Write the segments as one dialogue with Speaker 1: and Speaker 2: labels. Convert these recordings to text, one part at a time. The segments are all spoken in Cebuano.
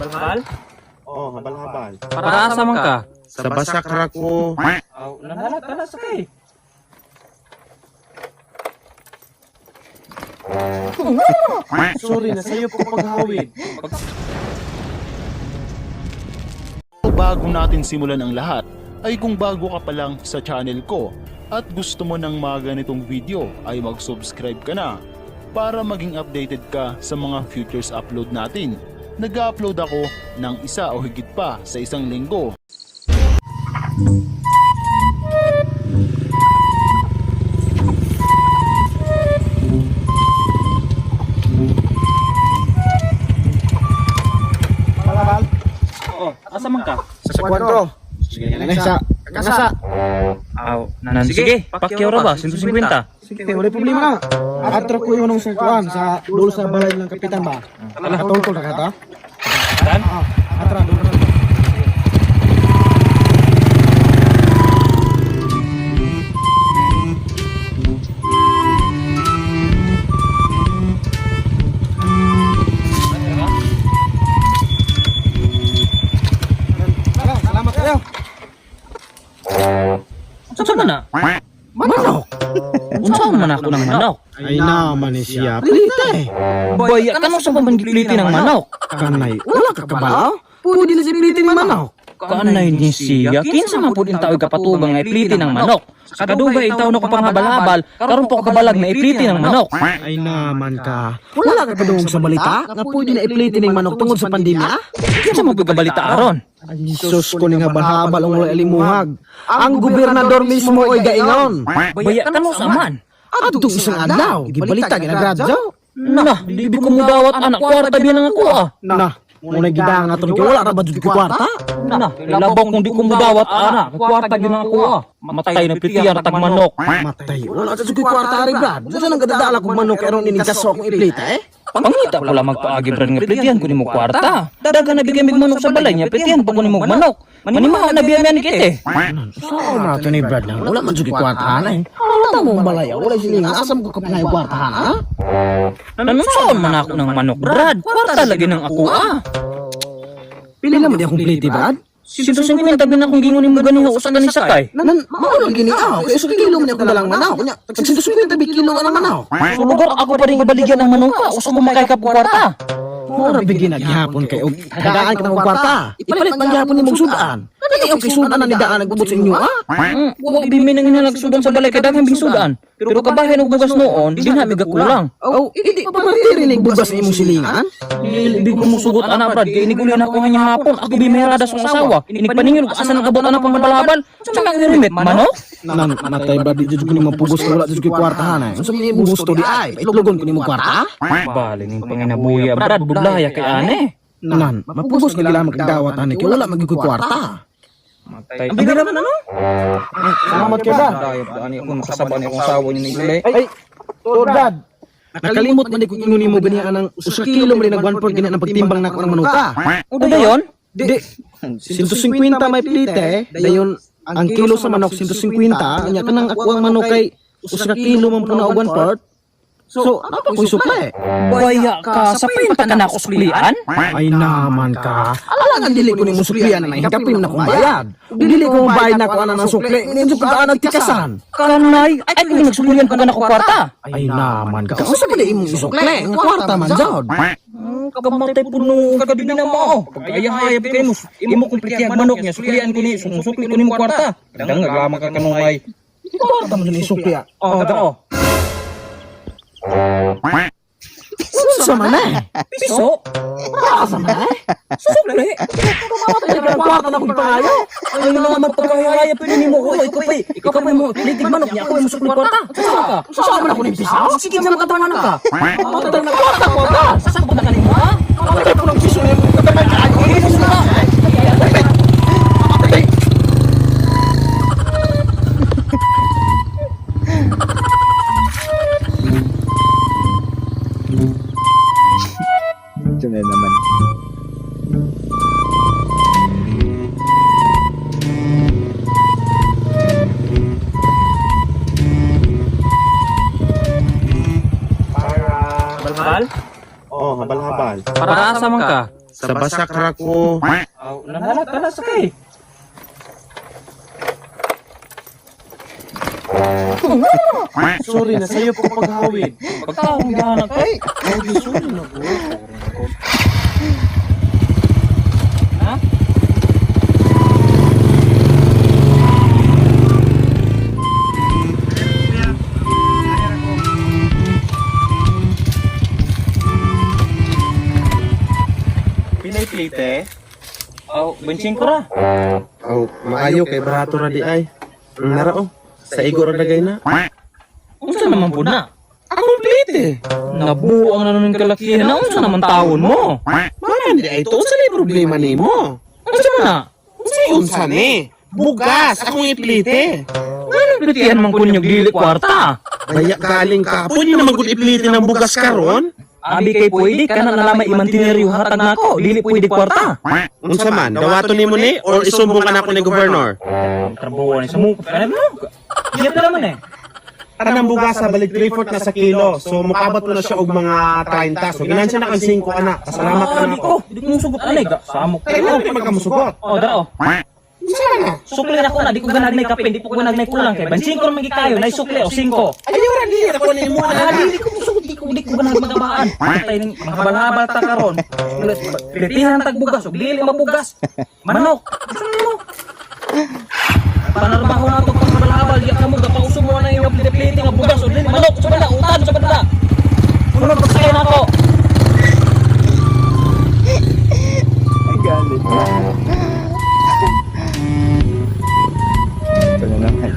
Speaker 1: Habal-habal?
Speaker 2: Oh, habal-habal.
Speaker 1: Para asa man ka?
Speaker 2: Sa basak ra ko.
Speaker 1: Aw, nanala tala sakay.
Speaker 2: Sorry na sa'yo po paghawid. Bago natin simulan ang lahat, ay kung bago ka pa lang sa channel ko at gusto mo ng mga ganitong video ay mag-subscribe ka na para maging updated ka sa mga futures upload natin. Nag-upload ako ng isa o higit pa sa isang linggo.
Speaker 1: Oo, asa man ka?
Speaker 3: Sa kwadro. Sige, sa kasa.
Speaker 1: Aw, nan sige, pakyaw ra ba 150.
Speaker 3: Sige, wala problema na. Atro ko yun sa kuan sa dulo sa balay ng kapitan ba. Katultol na kata.
Speaker 1: Dan?
Speaker 3: Ah, atra dulo na. Salamat kayo.
Speaker 1: Unsa man na?
Speaker 3: Manok.
Speaker 1: Unsa man ako ng manok?
Speaker 3: Ay naman ni siya. Plite.
Speaker 1: Baya kano sa man gipliti ng manok?
Speaker 3: Kanay, wala ka kabalaw? Pwede na si plite ni manok.
Speaker 1: Kanay ni siya, kinsa man pud intaw kapatubang nga ipliti ng manok? Sa kadugay intaw na ko panghabal-habal, karon po kabalag na ipliti ng manok.
Speaker 3: Ay naman ka. Wala ka kadungog sa balita nga pwede na iplite ning manok tungod sa pandemya?
Speaker 1: Kinsa man pud kabalita aron?
Speaker 3: Ay sus ko ni nga balhabal ang wala limuhag. Ang gobernador mismo oy gaingon.
Speaker 1: Baya kano sa man?
Speaker 3: Adtong isang adlaw, gibalita ginagradyo.
Speaker 1: Nah, di ko mudawat anak kwarta biya lang ako ah.
Speaker 3: Na, muna gidang aton kay wala ra ba jud ko kwarta?
Speaker 1: Nah, labaw kung di ko mudawat ana, kwarta gyud lang ako ah. Matay na plitian ratag manok.
Speaker 3: Matay, wala sa jud ko kwarta ari brad. Unsa nang gadadala kog manok aron ining kaso akong iplite eh?
Speaker 1: Pangita pala magpaagi brad nga plitian ko nimo kwarta. Daga na bigay mig manok sa balay niya, plitian pa ko nimo manok. Manimaw na biya man kit eh.
Speaker 3: Sao man ato ni Brad lang? Wala man jud ko kwarta na eh. Wala mong balay, wala silingan asam ko kapinay kwarta ha?
Speaker 1: Nanunsaon man ako ng manok brad, kwarta lagi ng ako ah.
Speaker 3: Pili naman di akong plite Brad.
Speaker 1: 150 bin akong gingon nimo ganiha usa ka ni sakay.
Speaker 3: Nan, mao lang gini ah. Kay usa ka kilo man akong dalang manaw. Kunya, tag 150 bi kilo ang manaw.
Speaker 1: So lugar ako pa rin ibaligyan ang manok ka, usa ko makay ka kwarta.
Speaker 3: Mura bigin na gihapon kay og dadaan ka ng kwarta. Ipalit man gihapon nimong sudan. Kani okay sudan na ni daan nagbubot sa inyo ah.
Speaker 1: Wa bi mi nang hinalagsudan sa balay kay daghang bing sudan. Pero kabahin og bugas noon, di na mi gakulang.
Speaker 3: Oh, hindi pa ba rin bugas sa imong silingan?
Speaker 1: Hindi ko musugot ana brad, kay inigulian ako hanya hapon. Ako bi meherada sa asawa. Inig paningin og asa nang abot ana pang balabal. Unsa man ang limit manok?
Speaker 3: Nan, matay ba di jud ko nimo pugos kay wala jud ko kwarta na. Unsa man imong gusto di ay? Itlogon ko nimo kwarta?
Speaker 1: Bali ning panginabuya brad, bublaya kay ane.
Speaker 3: Nan, mapugos ka gila magdawat ani kay wala magyud ko kwarta.
Speaker 1: Matay. Ang bira man ano?
Speaker 3: Salamat kay Brad.
Speaker 1: Dayop ani ako makasaba ni akong asawa niya ni Ule.
Speaker 3: Ay, to Brad. Nakalimot man di ko ingon nimo ganiya anang usa kilo man nag 1 gani ang pagtimbang nako ng manuka.
Speaker 1: O dayon?
Speaker 3: Di 150 may plite, dayon ang kilo sa manok 150, nya kanang ako ang manok kay usa ka kilo man po na og 1 part. So, ano pa ko'y supply?
Speaker 1: Baya ka sa pinta ka na ako suklian?
Speaker 3: Ay naman ka. Alangan dili ko nimo suklian na hingkapin na kong bayad. Dili ko bayad na ko ana ng sukli. Ninyo ko daan tikasan.
Speaker 1: Kanay, ay kung nagsuklian ko ka na ko kwarta.
Speaker 3: Ay naman ka. Unsa ba imong isukli? Nga kwarta man jud.
Speaker 1: Kamatay puno ka gabi na mo. Pagkaya-haya pa kayo mo. Imo kong plitiyag manok niya, suklian ko ni, sumusukli ko ni mo kwarta. Dangag lamang ka kanungay.
Speaker 3: Kwarta man jud isukli. ah.
Speaker 1: Oh, dao.
Speaker 3: Unsa man eh?
Speaker 1: Piso?
Speaker 3: Asa man eh?
Speaker 1: Sukli.
Speaker 3: Ay, ang kwarta na kong pangayo.
Speaker 1: Ay naman pagkaya-haya pa ni mo. Uy, ikaw pa ikaw pa mo plitig manok niya, ako mo sukli kwarta. Saan ka?
Speaker 3: Unsa man ako ning piso?
Speaker 1: Sige naman katawan ka.
Speaker 3: Matay na kwarta ko ka.
Speaker 1: Saan ka na kanimo ha?
Speaker 3: Matay po ng piso na yung katamay ka. Ay,
Speaker 1: Piso na.
Speaker 4: Ito na naman.
Speaker 1: Habal?
Speaker 2: Oh, habal-habal.
Speaker 1: Para asa man ka?
Speaker 5: Sa basak ra ko.
Speaker 1: Aw, nanala tala sakay.
Speaker 5: Sorry na sayo po paghawid.
Speaker 1: Pagtaong gana kay.
Speaker 5: Oh, di sorry na ko.
Speaker 1: Ha?
Speaker 5: Pinay plate.
Speaker 1: Aw, 25 ra.
Speaker 5: Oh, maayo kay barato ra di ay. Nara oh. Sa igo ra dagay na.
Speaker 1: Unsa naman po na?
Speaker 5: Akong plate.
Speaker 1: Nabuang na nun kalakihan na unsa naman tawon mo?
Speaker 5: Mama di ay to unsa lay problema nimo?
Speaker 1: Unsa man na?
Speaker 5: Unsa unsa ni? Bugas akong iplite.
Speaker 1: Ano plitihan man kun yung dili kwarta?
Speaker 5: Baya galing ka. Pwede naman gud iplite ng bugas karon.
Speaker 1: Abi kay pwede kana na lamay imantineryo hatag nako, dili pwede kwarta.
Speaker 5: Unsa man, dawaton nimo ni or isumbong ka nako ni gobernador?
Speaker 1: Trabaho ni sa mo. Kana mo. Iya pa naman eh.
Speaker 5: Tanang bugas sa balik 3/4 na sa kilo. So mukabot mo na siya og mga 30. So ginansya na kang 5 anak. Pasalamat ka
Speaker 1: Ah,
Speaker 5: na
Speaker 1: di
Speaker 5: ako.
Speaker 1: ko. Di ko musugot anay ga. Samok.
Speaker 5: Kaya na di magkamusugot.
Speaker 1: Oh, dara oh.
Speaker 5: Unsa man na?
Speaker 1: Sukli na ko na, di ko ganag nay kape, di ko ganag nay kulang kay 25 ra man gikayo, nay sukli o 5.
Speaker 5: Ayaw ra di ako ni mo
Speaker 1: Ah,
Speaker 5: na.
Speaker 1: di ko musugot, di ko ganag magabaan. Patay ning makabalhabal ta karon. Plitihan tag bugas og dili mabugas. Manok. Unsa man mo? Panarbaho na to pagkabalhabal, di ka mo gapauso mo na yung pliti nga bugas og dili manok sa banda, utan sa banda. Kuno pagsakay na ako.
Speaker 4: Ay, galit. Ito na naman.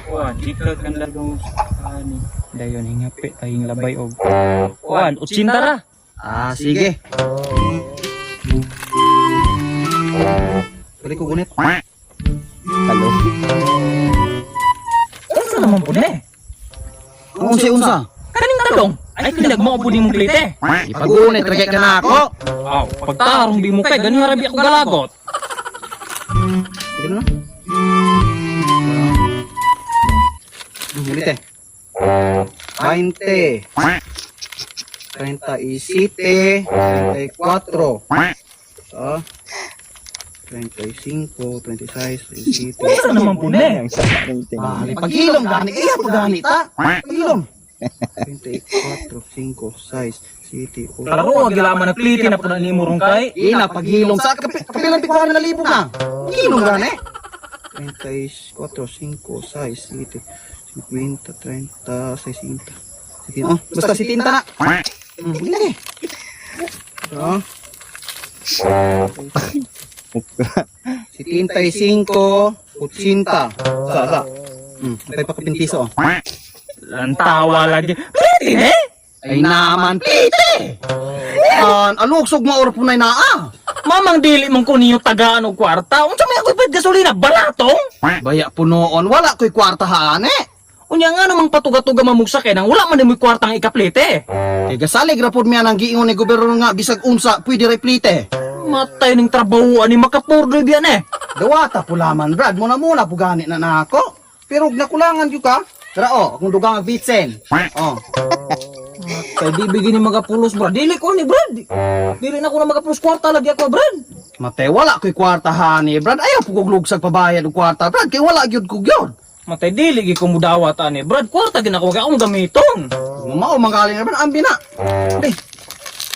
Speaker 1: Kuan, di ka kanlagong ani. Dayon hingapi tayong labay og. Kuan, 80 ra.
Speaker 3: Ah, sige. Balik ko gunit.
Speaker 4: Talo.
Speaker 1: Unsa naman po ne?
Speaker 3: Kung unsa unsa.
Speaker 1: Kaning talong, ay kinag mo po ni mong plite.
Speaker 3: Ipagunit ra kay ka na ako.
Speaker 1: Aw, pagtarong di mo kay ganun rabi ako galagot.
Speaker 3: Sige na. Ulit eh. 20, 37, 34, ah, 35, 26, 27.
Speaker 1: Unsa naman po ne?
Speaker 4: Ang sama ng tingin.
Speaker 3: Ah, pagilom gani, iya po gani ta. Pagilom. 24, 5, 6, 7, 8.
Speaker 1: Klaro gilaman nagplite na po na nimo rong kay.
Speaker 3: Ina, paghilom sa kapilang pikuhan na libo na. Paghilom gani. 34, 5, 6, 7, 50, 30, 60. Oh, basta 70 na. Hindi. Oh. 75, 80. Sa, sa. May pakapin piso. Oh.
Speaker 1: Lantawa lagi. Plite ne?
Speaker 3: Ay naman, pite! An, alugsog maor po na naa.
Speaker 1: Mamang dili man ko ninyo tagaan og kwarta. Unsa may ako ipad gasolina balatong?
Speaker 3: Baya po noon, wala ko'y kwartahan eh.
Speaker 1: Unya nga namang patuga-tuga mamugsa kay nang wala man nimoy kwartang ikaplite.
Speaker 3: Kay gasalig ra pod miya nang giingon ni gobernador nga bisag unsa pwede ra plite.
Speaker 1: Matay ning trabaho ani makapurdoy biyan eh.
Speaker 3: Dawata po laman, Brad, mo na muna po gani na nako. Pero og nakulangan gyud ka. Tara oh, akong dugang ag bitsen. Oh.
Speaker 1: Kay di bigin ni magapulos bro. Dili ko ni Brad. Dili na ko na magapulos kwarta lagi ako Brad.
Speaker 3: Mate, wala ko'y kwartahan ni Brad. Ayaw po kog lugsag pabayad og kwarta, Brad, kay wala gyud ko gyud.
Speaker 1: Matay dili gi ko mudawat ani Brad. Kwarta gina ko kay akong gamiton.
Speaker 3: Mao man galing na Brad, ambi na. Di.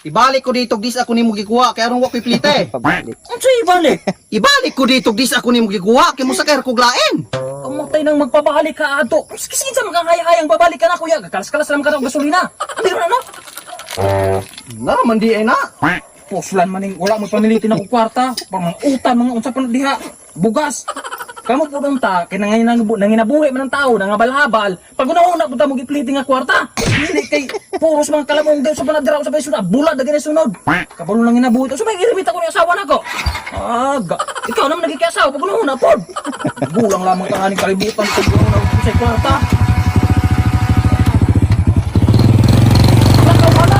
Speaker 3: Ibalik ko dito dis ako nimo gikuha kay aron wa ko'y plite.
Speaker 4: Pabalik.
Speaker 1: Unsa ibalik?
Speaker 3: Ibalik ko dito dis ako nimo gikuha kay mosakay ra kog lain.
Speaker 1: Kamatay nang magpabalik ka ato. Kinsa makangaya-hayang babalik ka na kuya. Kalas-kalas lang ka na og gasolina. Ambi na no.
Speaker 3: Naraman di ay na.
Speaker 1: Puslan maning wala mo pamilitin ako kwarta. Parang mga utan mga unsa pa na diha. Bugas. Kamo po ta kay nanginabuhi man ang tao nangabalhabal. Pag una-una punta mo gipliti nga kwarta. Dili kay puros mga kalamong daw sa panadra sa sunod. Bulad na gani sunod. Kabalo nang ginabuhi to. So may irimita ko ni asawa nako. Aga, ikaw naman nagkikiasawa pag una-una pod. Gulang lamang ka aning kalibutan pag una-una sa kwarta. Wala, wala.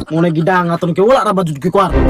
Speaker 3: Muna gidanga ton kay wala ra ba jud ko'y kwarta.